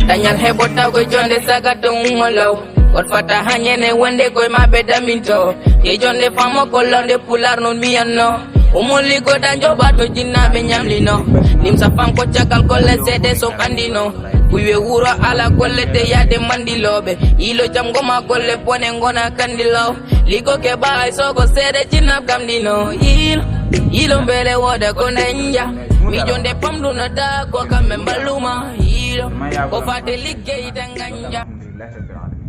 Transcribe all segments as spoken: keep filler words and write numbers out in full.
Dañal heɓotta koye jonde saga to ummo law. Wot fata hañene wonde koye maɓɓe daminto. Ye jonde famo ko lawde pular non miyanno. Ummo ligoɗa joɓa to jinnaɓe ñamlino. Nimsa fam ko caggal golle seede so kandino. Uywe wuro ala golle te yaade mandiloɓe. Ilo jam goma golle bone gona kandilaw. Ligo ke ɓaay sogo seede jinnab gamdino. Ilo, ilo mbele woda ko nenja. Mijo nde pamɗuno da ko kamɓe mballuma. Ilo, ko fate liggey danganja. Alhamdulillahi rabbil alamin.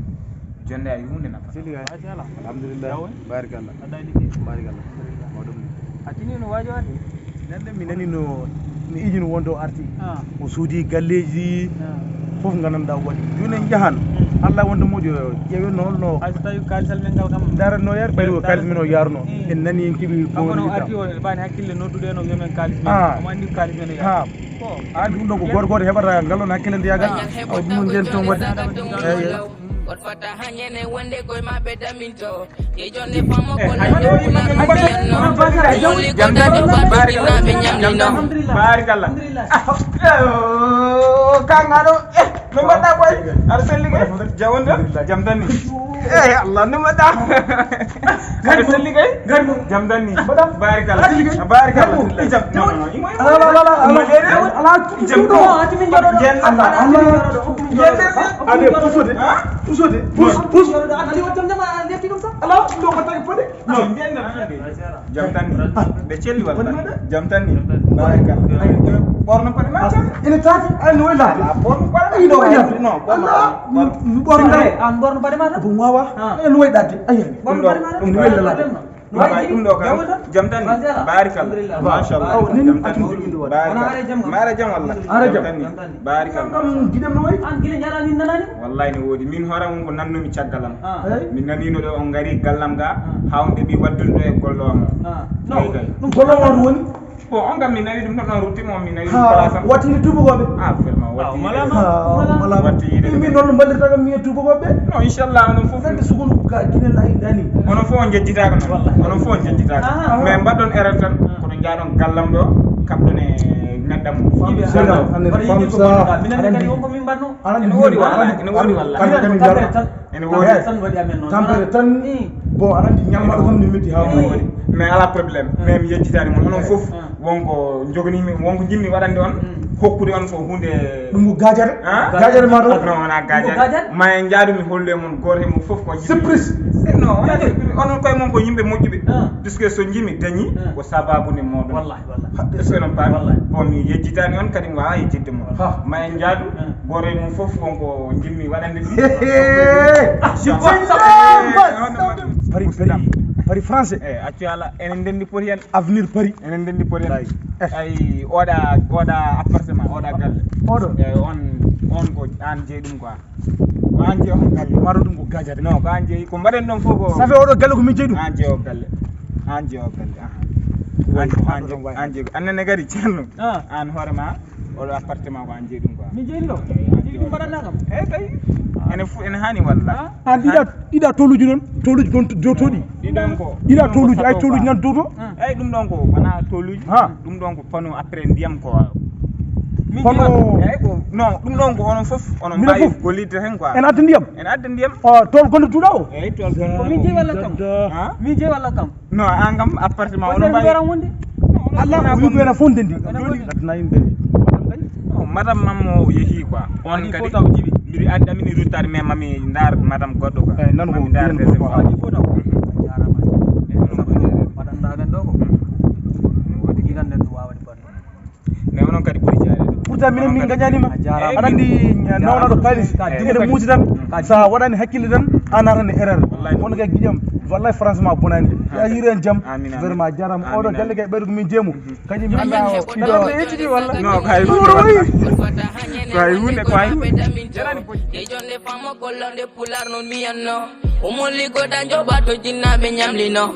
Jonde ay hunde nafa. Sidi kay. Alhamdulillah. Barikalla. Barikalla. Mawɗum ni. A tini no wajo wadi? Nande mi nani no, no ijino wonde o arti. Ah. O sodi galleji. Ah. Fof gandanɗa o waɗi. Joni en jahan. Hmm. Allah wonde moƴƴo ƴeewen no holno. Hay so tawi kalisal men ngal kam. Daranno yar ɓayri o kalis men o yarno. Hmm. En nani en keɓi ko. Kanko no arti o bani hakkille noddude no wiya men kalis men. Ah. Omo andi kalis men o yarno. Ha. Ko. An ɗum ɗo ko goto goto heɓata ngal on hakkille ndeyagal. Aw ɗum on nden toon waɗi. Eyi. Wot fata hañene wonde koye maɓɓe daminto. Ye jonde famo ko lande pular no miyanno. Ummo ligoɗa joɓa to jinnaɓe ñamlino. Barikalla. Kangaɗo. No mbaɗɗa koy? Aɗa selli kay? Jawon tan? Jam tan ni. Eh, Allah, no mbaɗɗa? Aɗa selli kay? Jam tan ni. Barikalla. Barikalla. Jam. Ala, ala, ala, ala. Ala, ala. Jam. Ala, ala. Ade, pusode. Pusode. Pus, pus. Ala, ɗum ɗo ko tawi fode. Non, mbiyen tan hannde. Jam tan ni. Ɓe celli walla? Jam tan ni. Barikalla. Ɓorno paɗe ma tan. Ina taati, ay, no wayi laade? Ala, ɓorno paɗe ma. Ay, no wayi laade? Non, ɓorno. Ala, ɓorno. Mi ɓorno. An ɓorno paɗe ma tan? Ɗum wawa. Ah. Ay, no wayi ɗaade? Ay, ay. Ɓorno paɗe ma tan? Ino wella laade. Ɗum ɗo kam, jam tan ni. Barikalla. Alhamdulillah. Machallah. Aw, nin jam tan ni. Accu ɗum ɗo waɗa. Barikalla. Maare jam. Maare jam walla? Maare jam. Jam tan ni. Barikalla. Kam giɗam no wayi? An gila jaɗa min nanani? Wallahi ne woodi. Min hoore mum ko nannumi caggal am. Ah. Eyi? Min nanino ɗo on ngari gallam ga, ah, haa on ɗeɓi waddunde ɗo e gollo am o. Ah. Eyi kay. Ɗum gollo am on woni? Bon, on kam mi nawi ɗum ɗon, on rutti mo, mi nawi ɗum place am. Wattinde tuubakooɓe? Ah, vraiment, watti yiide. Ah, malama. Watti yiide. Min noon no mballirta kam mi e tuubakooɓe? Non, inchallah, onon fof. Nande sukunu ka Guinée layi dani. Onon fof on njejjitaaka noon. Wallahi. Onon fof on njejjitaaka. Ah. Mais mbaɗɗon erreur tan, ah, kono njaaɗon gallam ɗo, kaɓɗon e ngaddam mum. Yiɓe, inchallah. Mbaɗa yiɗde ko mbaɗɗon ka. Minen kadi wonko min mbaɗno. Ene woodi walla, ene woodi walla. Ene woodi. Tampere tan waɗi amen noon. Tampere tan. Bon, aɗa anndi ñalmaɗo tan no metti haa ɓuri. Mais ala problème. Mais mi yejjitaani mon. Onon fof, wonko njoganii mi, wonko njimmi waɗande on, hokkude on ko huunde. Ɗum ko gaajere? Ah? Gaajere ma ɗo? Non, wonaa gaajere. Ɗum ko gaajere? Ma en njaadu mi hollu e mon gooto e mon fof ko njimmi. Surprise. Eh, non, wonaa surprise. Onon koye mon ko yimɓe moƴƴuɓe. Ah. Puisque so njimi dañi, ah, ko sababu nde mooɗon. Wallahi, wallahi. Est-ce que non pas? Wallahi. Bon, mi yejjitaani on, kadi mi waawaa yejjitde mon. Ha. Ma en njaadu, ah, gooto e mon fof wonko njimmi waɗande ɗum. He, he. Ah, je vois ça. Eh, on ne m'a- Paris, Paris, Paris français. Eh, accu ala, enen ndenndi poti hen. Avenir Paris. Enen ndenndi poti hen. Ay. Eh. Ay, oɗa, oɗa appartement, oɗa galle. Oɗo? Eh, on, on ko an jeyi ɗum quoi. Ko an jeyi on galle. Maɗo ɗum ko gajade. Non, ko an jeyi, ko mbaɗen ɗon fof ko. Ça fait oɗo galle ko min jeyi ɗum? An jeyi o galle. An jeyi o galle, aha. An, an jeyi, an jeyi. Annene kadi, Ceerno. Ah. An hoore ma, oɗo appartement ko an jeyi ɗum quoi. Min jeyi ɗum ɗo? Eyi, an jeyi ɗum ɗo. Mbaɗanaa kam? Eyi, tawi. Ene fu-, ene haani walla? Ah. An ɗiɗa, ɗiɗa toluuji noon, toluuji gon dow toɗi. Ɗiɗon ko, ɗiɗa toluuji, ay toluuji nan dow to. Ah. Eyi, ɗum ɗon ko wonaa toluuji. Ha. Ɗum ɗon ko panneau après ndiyam ko. Min panneau. Eyi, ko, non, ɗum ɗon ko onon fof, onon mbaawi gollirde hen quoi. En adda ndiyam? En adda ndiyam. O, tool gonɗo duuɗa o? Eyi, tool gonɗo. Ko min jeyi walla kam? Ha? Min jeyi walla kam? Non, an kam appartement onon mbaawi. Wonde mi waran wonde? Allah, ko wiɗo ena fof ndendi. Joni. Adna yimɓe. Non, madame mam o yehi quoi. On kadi fof taw jibi. Mbiɗi adda min ruttade, mais mami ndar madame goɗɗo quoi. Eyi, nan ko mbiyen ko. Mami ndar deuxième fois. Waɗi fof taw. Jarama. Eyi, onon ko jeeɗiɗo. Mbaɗanɗa men ɗo ko. Ene woodi. Yiɗanɗen ɗum wawde bonde. Mais onon kadi ɓuri jeeɗiɗo. Pourtant minen min gañanima. A jarama. Aɗa andi nawnaɗo kaalis. Eɗen muusi tan. Sa waɗani hakkille tan, a naatan e erreur. Wallahi. Won kay giƴam. Wallahi franchement bonani. Ya hiren jam. Amin, amin. Vraiment jarama. Amin, oɗo galle kay ɓeydo ko min jeemu. Kañum mi anndaa o ɗiɗo. Ɓe ƴettidi walla? Non, ko hay huunde walla. Ko hay huunde, ko hay huunde. Jarani boy. E jonde famo ko lawde pular non miyanno. Ummo ligoɗa joɓa to jinnaɓe ñamlino.